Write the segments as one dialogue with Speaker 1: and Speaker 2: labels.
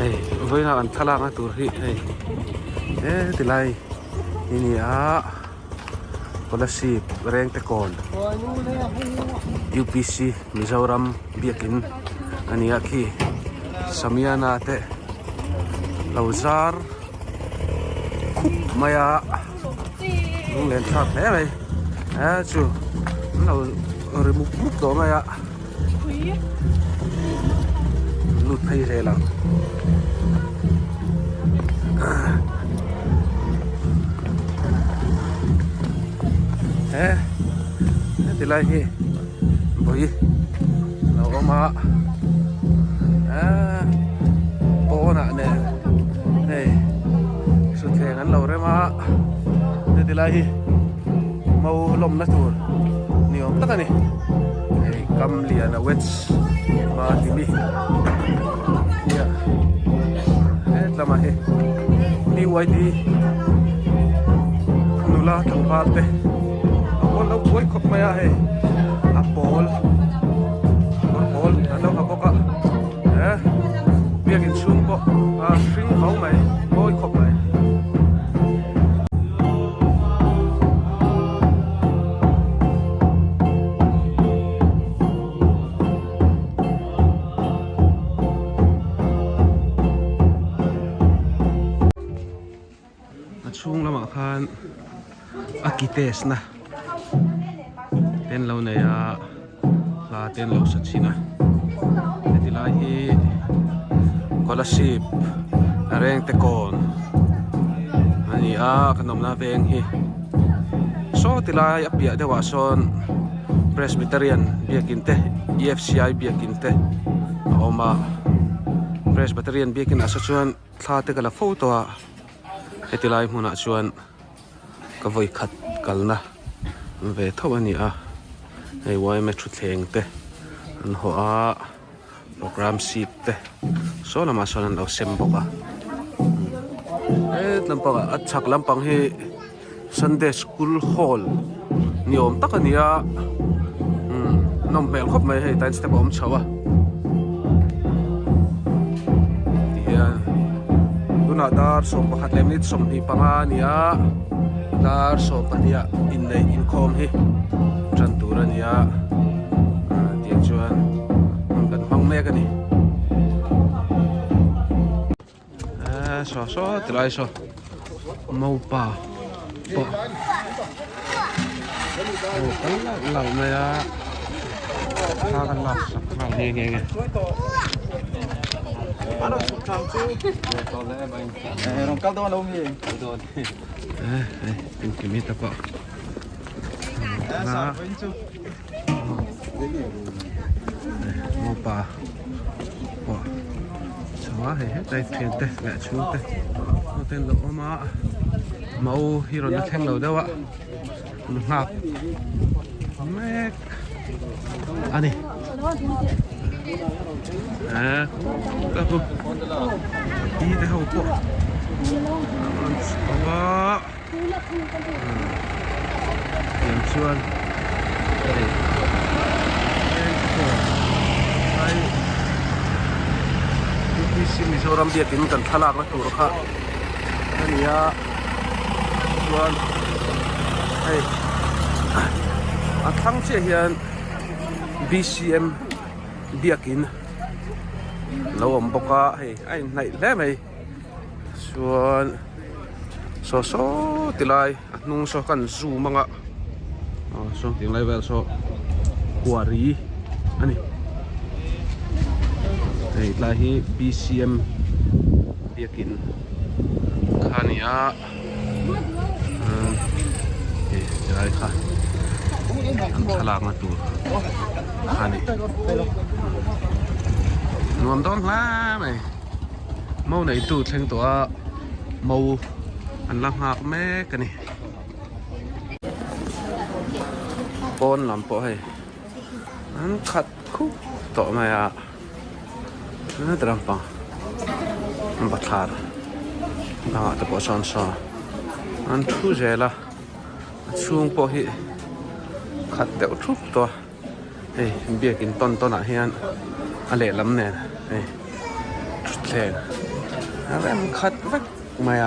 Speaker 1: Hei vawiin ah an thlalak na tur hi hei he tilai hi ni a Kolasib Rengtekawn UPC Mizoram biakin a ni a khi Samiana te lo zar khup mai a lunglen thlak hle mai he chu an lo ri mup mup tawh mai a lut phei zel ang he heti lai hi vawi a lo awm a eee pawnah nen hei thutthleng an lo rem a heti lai hi mo lawmna tur ni awm tak a ni hei kam lian a weds hma ti mi nia hetlamah hi BYD nula tlangval te a pawn lo buai khawp mai a hei a pawl kawr pawl an lo ha bawk a he biakin chhung pawh a hring vau mai mawi khawp mai. A chhung lamah khan a ki test na te an lo nei a hla te an lo sa thin a heti lai hi Kolasib Rengtekawn a ni a kan awmna veng hi saw ti lai a piah deuhah sawn Presbyterian biakin te E_F_C_I biakin te a awm a Presbyterian biakin ah saw chuan thla te ka la fo tawh a heti lai hmunah chuan ka vawi khat kalna ve tho a ni a hei yma thutthleng te an hawh a program sheet te saw lamah sawn an lo sem bawk a he lampang ah a chhak lampang hi sunday school hall ni awm tak a ni a umm nawm hmel khawp mai hei tain step a awm chho a tihian tunah dar 11 leh minute 25 a ni a dar 12 ah inneih inkhawm hi tan tur a ni a tiang chuan hun kan hmang mek a ni eh saw saw tilai saw mopa pawh lo kal lauh lauh mai a thla kan lak sak nghal nghe nghe nghe eh eh engkim hi te pawh Mopa pawh chho a hei hetlai thian te leh chhung te ho te an lo awm a mau hi rawn la thleng lo deuh a an nghak mek a ni eh ka hu pi te ho pawh an rawn chho a. Tiang chuan hei ai UPC Mizoram biakin kan thlalakna tur kha a ni a chuan hei a thlang chiah hian B_C_M biakin lo awm bawk a hei a inhnaih hle mai. Chuan saw saw ti lai a hnung saw khan zoom anga aw saw tiang lai vel saw quarry a ni hei tlai hi B_C_M biakin kha a ni a hei tilai kha an thlalak na tur kha a ni nuam dawn hle mai. Mo neitu thleng tawh a mo an la nghak mek a ni. Pawn lam pawh hei an khat khup tawh mai a heti lampang bathlar dangah te pawh sawn saw an thu zel a a chhung pawh hi khat deuh thup tawh a. Hei biakin tawn tawn ah hian a lehlam nen hei thutthleng. Rem khat vek mai a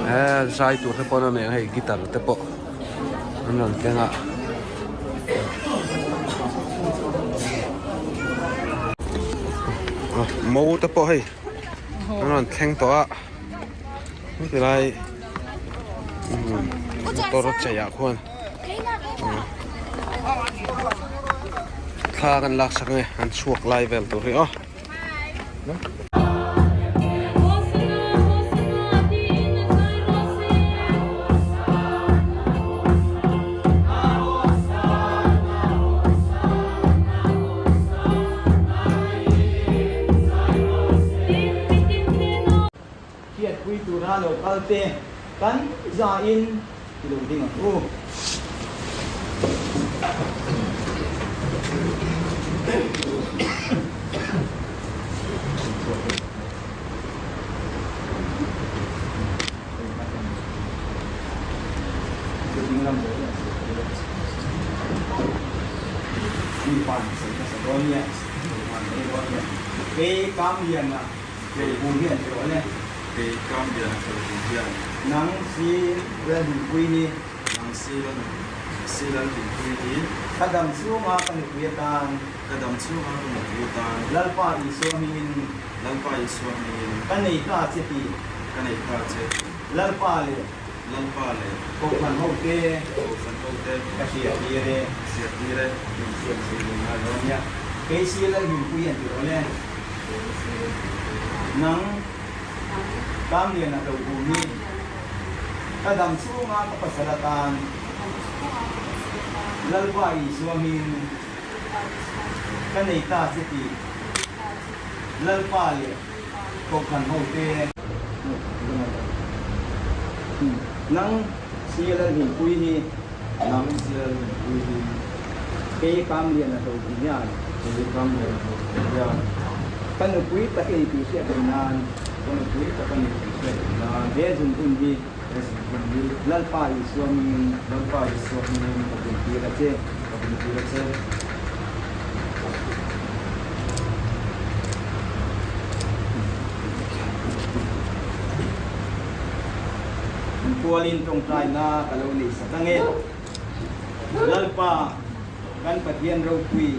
Speaker 1: he zai tur te pawh an awm leh ang hei guitar te pawh an rawn keng a. Mo te pawh hei an rawn thleng tawh a heti lai motor chei ah khuan thla kan lak sak ange an chhuak lai vel tur hi aw.
Speaker 2: Hriatpui tura lo kal te kan zain i lo ding ang u.
Speaker 3: Kei Kamliana Hlawhtu hian.
Speaker 2: Nang si Lalhlimpui hi.
Speaker 3: Nang si si Lalhlimpui hi.
Speaker 2: Ka dam chhunga ka nupui atan.
Speaker 3: Ka dam chhunga ka nupui atan.
Speaker 2: Lalpa Isua hmingin.
Speaker 3: Lalpa Isua hmingin.
Speaker 2: Ka nei ta che tih.
Speaker 3: Ka nei ta che.
Speaker 2: Lalpa leh.
Speaker 3: Lalpa leh.
Speaker 2: Kohhran hote.
Speaker 3: Kohhran hote.
Speaker 2: Ka hria tir e.
Speaker 3: Hria tir e.
Speaker 2: Min siam si lung ngai lo ania. Kei si Lalhlimpui an ti rawh le. Nang Kamliana lo um hi ka dam chhunga ka pasal atan Lalpa Isua hming ka nei ta che tih Lalpa leh Kohhran hote Nang Sialal Hlimpui hi
Speaker 3: Nang Sialal Hlimpui hi
Speaker 2: Kei Kamliana lo um hian.
Speaker 3: Kei Kamliana lo um hian.
Speaker 2: Ka nupui tak i ni tih hriat theih nan.
Speaker 3: Ka nupui tak a ni tih hriat theih nan.
Speaker 2: He zungbun hi.
Speaker 3: He zungbun hi.
Speaker 2: Lalpa Isua hmingin.
Speaker 3: Lalpa Isua hmingin.
Speaker 2: Ka buntir a che.
Speaker 3: Ka buntir a che.
Speaker 2: Inkualin tawngtaina ka lo neih sak ange. Lalpa kan Pathian ropui.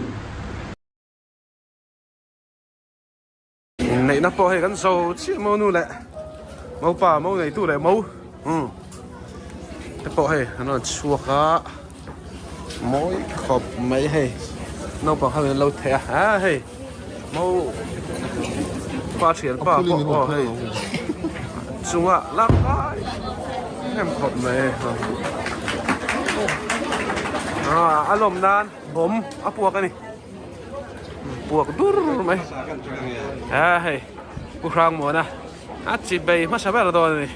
Speaker 1: Inneihna pawh hei kan zo chiah maw nu leh mopa mo neitu leh mo umm te pawh hei an rawn chhuak a mawi khawp mai hei naupang ho in an lo theh a a hei mo pa thian pa pawh aw hei chungah lak lai em khawp mai a lawm nan bawm a puak a ni. Puak dur mai a hei Pu Hrangmuana a chi bei hmasa ber dawn a ni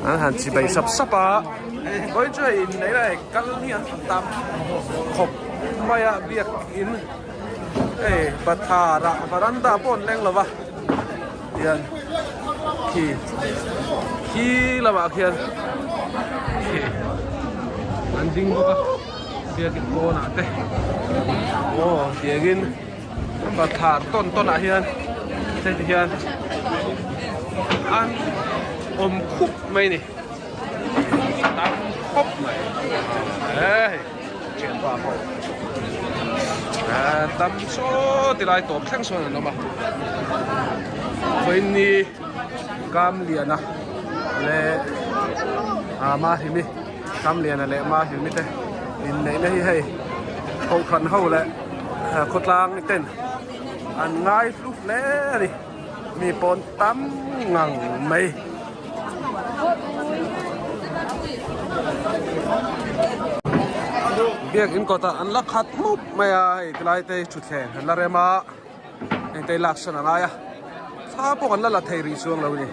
Speaker 1: an han chi bei sap sap a vawi chu hei inneih lai kal hi an tam khawp mai a biakin hei bathlar ah varanda pawh an leng lo va. Hian khi khi lamah khian khi an ding bawk a biakin pawnah te aw tiangin bathlar tawn tawn ah hian hei ti hian an awm khup mai a ni tam khawp mai hei thianpa pawh tam saw ti lai tawp thleng sawn an awm a vawiin ni Kamliana leh ah Mahlimi Kamliana leh Mahlimi te inneihna hi hei kohhran ho leh khawtlang ten an ngai hlu hle a ni mi pawn tam ngang mai. Biakin kawtah an la khat mup mai a hei tilai te hi thutthleng an la rem a heng te hi lak san a ngai a thla pawh kan la la thei rih chuang lo a ni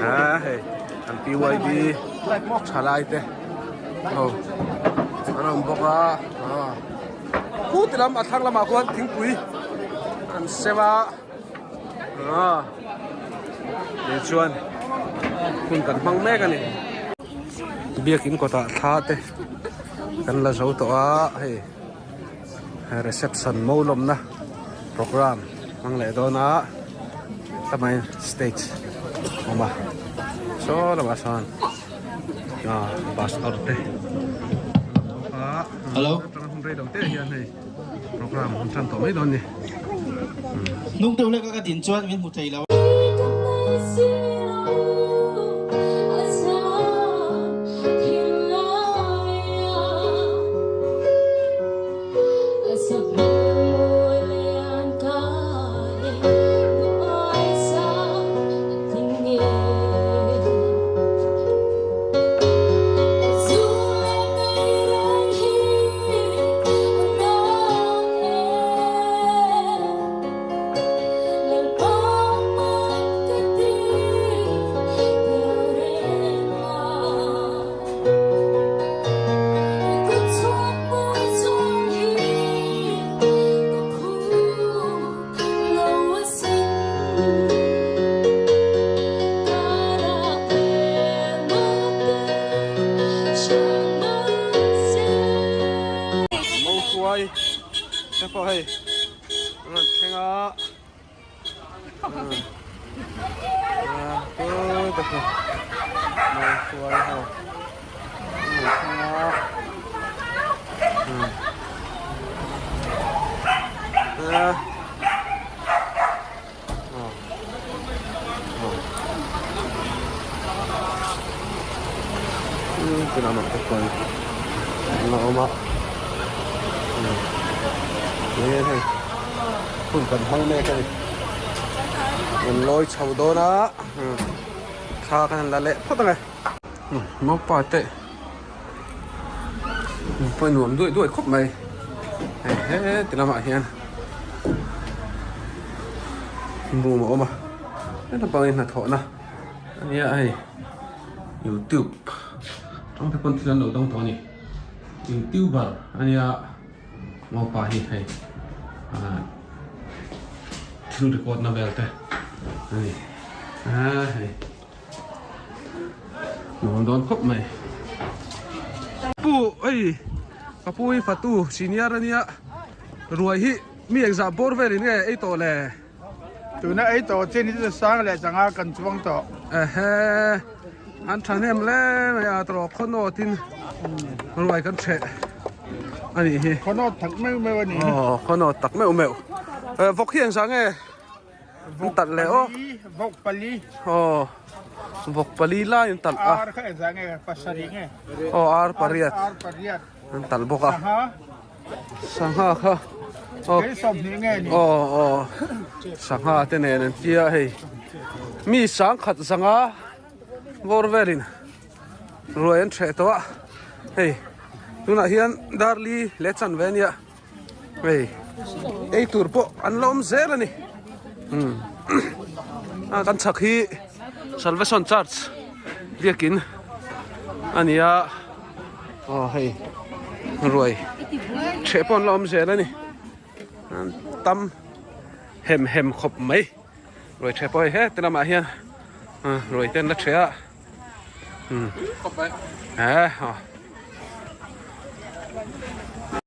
Speaker 1: a hei an PYD thalai te ho an awm bawk a khu ti lam a thlang lamah khuan thingpui an sem a. Ah, ti chuan hun kan hmang mek a ni. Biakin kawtah thla te kan la zo tawh a hei reception mo lawmna program hmang leh dawn a tlamain stage a awm a saw lamah sawn ah pastor te an awm bawk a
Speaker 4: Hello
Speaker 1: atanga hun rei lo te hian hei program an tan tawh mai dawn a ni.
Speaker 4: Hnung deuh leka ka din chuan min hmu thei lo.
Speaker 1: Mo hruai te pawh hei an rawn thleng a mo hruai ho an rawn thleng a Tunah te chuan an la awm a eng hei hun kan hmang mek a ni an lawi chho dawn a thla khan an la leh phawt ang e naupa te pawh nuam duai duai khawp mai hei heti lamah hian. Room a awm a heta pangin hnathawhna a nia hei youtube tang te pawn thil an lo dawng tawh a ni youtuber a nia naupa hi hei ah thil record na vel te a ni a hei nuam dawn khawp mai pu hei ka pu hi fatu senior a nia ruai hi. Mi engzah bawr velin nge ei tawh le?
Speaker 5: Tuna ei tawh chin hi chu sang leh changa kan chuang tawh.
Speaker 1: Ehe, an thahnem hle mai a tawh khawnawtin ruai kan hreh a nih hi.
Speaker 5: Khawnawt tak meuh meuh a nih hi.
Speaker 1: Aw, khawnawt tak meuh meuh. Vawk hi engzah nge an talh le aw?
Speaker 5: Vawk pali.
Speaker 1: Aw, vawk pali lai an talh a.
Speaker 5: Ar kha engzah nge? Pasarih nge?
Speaker 1: Aw, ar pariat.
Speaker 5: Ar pariat.
Speaker 1: An talh bawk a.
Speaker 5: Sangha.
Speaker 1: Sangha kha aw aw aw sangha te nen an tia hei mi sangkhat zanga bawr velin ruai an hreh tawh a hei tunah hian darli leh chanve a nia hei ei tur pawh an la awm zel a ni umm a kan chhak hi salvation church biakin a ni a. Aw hei ruai ṭheh pawh an la awm zel a ni an tam hem hem khawp mai ruai ṭheh pawh hei heti lamah hian ruai te an la ṭheh a umm he aw.